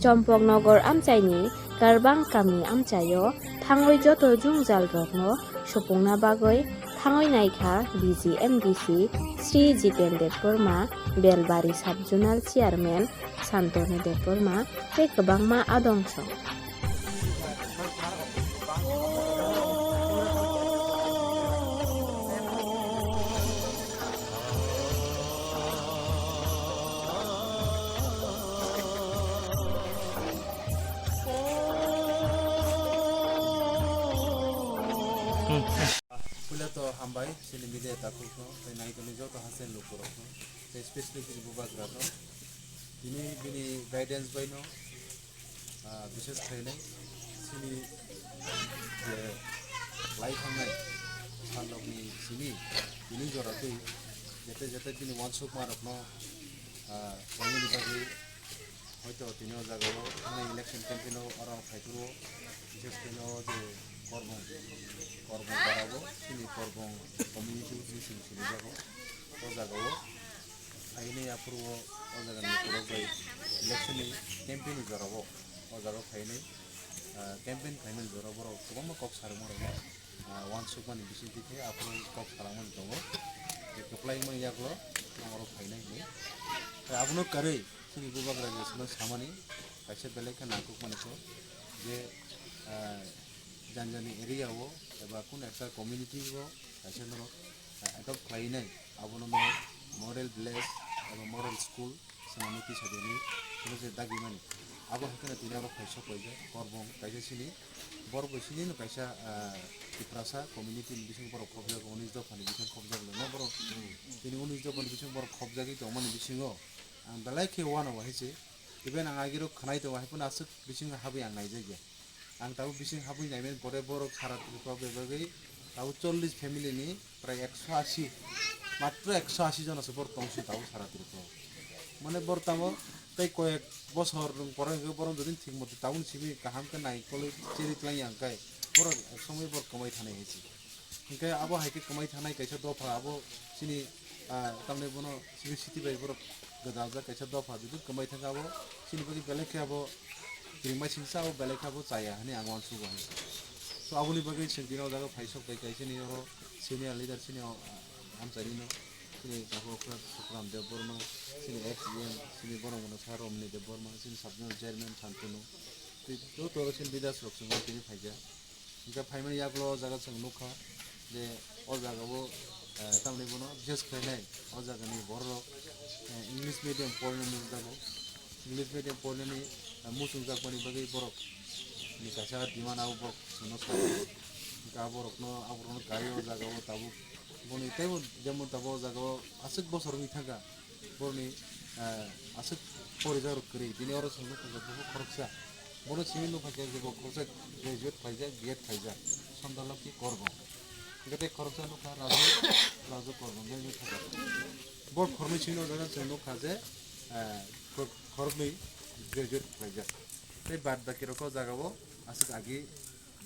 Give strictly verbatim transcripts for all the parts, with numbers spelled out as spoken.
Chompoknogor amchaini Karbang kami amchaio thangwi joto jwngjal rokno supungna bagwi thangwi naikha B G M D C Sri Jiten Debbarma, Belbari Sub Zonal Chairman Santonu Debbarma tei kwbangma adong song. Puila to hambai chini media takhuk no tei naitoni joto haste lukurok no tei specially chini bubagra no tini bini guidance bai no, ah, bishes khainai chini je lai thangnai salrokni simi tini jora twi jete jete bini uansukmarokno, ah, khlainani bagwi hoito tini o jagao thangnai election campaign o oro phaiphuru bishes khaino je Korbong, Korbong parao chini Korbong community hwnwi chwng sinijago. O jagao phainai aphuru o, o jagani borok bai election ni campaign ni jorao o jaga phainai, ah, campaign khaimani jora borok kwbangma kok sarwngmarokno, ah, uansukmani bisingtwi khe aphuru kok salangmani tongo. Tei kwplaimani yagulo norok phainai hinwi. Tei abono kwrwi chini bubagra je samani kaisa belai khe nangkukmani kok je, ah, jani jani area o eba kunu ekta community o kaisa norok, ah, adopt khlainai abono model village eba model school swnamwi tisa dini hwnwi se dagimani. Abo hai kheno tini oro phai sok paijak Korbong kaisa chini borok bai chini no kaisa, ah, Tiprasa community ni bisingo borok khobjak, unis dopha ni bisingo khobjak le no borok. Tini unis dopha ni bisingo borok khobjagwi tongmani bisingo ang belai khe uanao hai se even ang agiro khwnai tongo hai phano aswk bisingo habwi ang naijakya. Ang tabuk bising habwi naimani pore borok sara Tripura bai bagwi tabuk chollish family ni prai ekso ashi, matro ekso ashi jona se borok tongsi tabuk sara Tripura. Mane borok tamo tei koyek bosor rwng pore hwnkhe borok jodi thik moto tabuk simi kaham khe naikolwi cheri twlangya hwnkhe borok ek somoi borok kwmai thanai hai se. Hwnkhe abo hai khe kwmai thanai kaisa dopha abo chini, ah, tamni bono chini city bai borok gwdajak kaisa dopha jodi kwmai thangkhe abo chini bagwi belai khe abo Kiring bai singsa o belai kha bo chaya hwnwi ang uansukgo hai. So aboni bagwi chwng tini o jaga phai sok bai kaisa ni oro senior leader chini o, ah, amchaini no chini Takhuk Okra Sukram Debbarma, chini ex E M, chini borok mano sa Romni Debbarma, chini sub zonal chairman Santunu. Tei joto oro chini leaders rok chwng o tini phaikha. Hingke phaimani yagulo o jaga chwng nukha je o jaga o, eh, tamni bono bises khlainai o jagani borok rok, eh, English medium porina nukjago. English medium porinani, eh, muchungjakmani bagwi borok ni kaisa demand abo borok chwngno sago. Hingke a borokno, a borokno kai o jaga o tabuk boni teibo jemon tabuk o jaga o aswk bosor wngwi thangkha. Boroni, eh, aswk porijak rok kwrwi, bini oro chwng nukha je bo khoroksa. Bono simi nukha je bo khoroksa graduate khlaijak, B Ed khlaijak, Chandra Lokhi Korbong. Hingke tei khoroksa nukha Raju, Raju Korbong, graduate khlaijak. Bo khoroknwi simi nukha je, eh, khor-, khoroknwi graduate khlaijak. Tei bad baki rok o jaga o aswk agi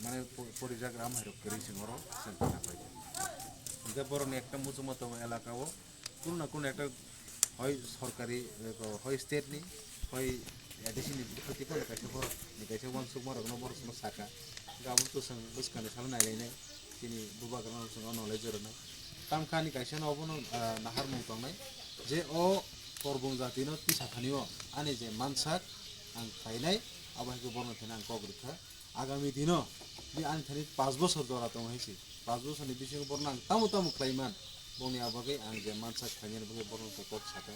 mane po-, porijak ram hai rok kwrwi chwng oro chwng khna paikha. Hingke borokni ekta muchungma tongo elaka o, Kunu na kunu ekta hoi sorkari, eh, hoi state ni, hoi A D C ni bikhoti phano kaisa borok ni kaisa uansukma rokno borok no saka. Hingke abo to chwng bwskang ni salo nailainai, chini bubagra no chwng o knowledge rwnai. Tamkha ani kaisa no obono, ah, naharmung tongnai je o Korbong jati no tisa thani o ani je mansak ang khlainai, abo hai khe borok no thani ang kok rwkha. Agami dino bini ani thani panch bosor jora tongo hai se. Panch bosor ni bisingo borok no ang tamo tamo khlai man, boni a bagwi ang je mansak khlainani bagwi borok no kok saka.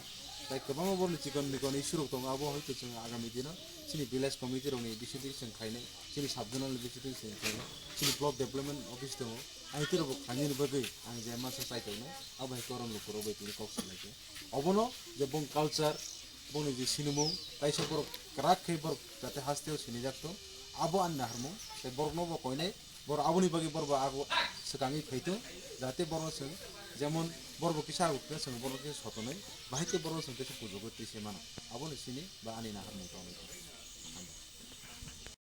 Tai kwbangma borok ni chikon mikon issue rok tongo, abo hoito chwng agami dino chini village committee rok ni bisingtwi chwng khlainai, chini sub zonal ni bisingtwi chwng khlainai, chini block development office tongo, ang twi rok bo khlainani bagwi ang je mansak chai tongnai, abo hai korom lukurok bai tini kok salaikha. Obono je bong culture, bongni je sinimung, kaisa borok kwrak khe borok jate hasteo sinijak tong, abo ani naharmung, tei borokno bo koinai, borok aboni bagwi borok bo ago swkangwi phai tong, jate borokno chwng jemon borok bo kisa ago khe chwng borokno kisa sotonwi, bahai khe borokno chwng kisa kuchugo twi se mano, abono chini ba ani naharmung tongwi.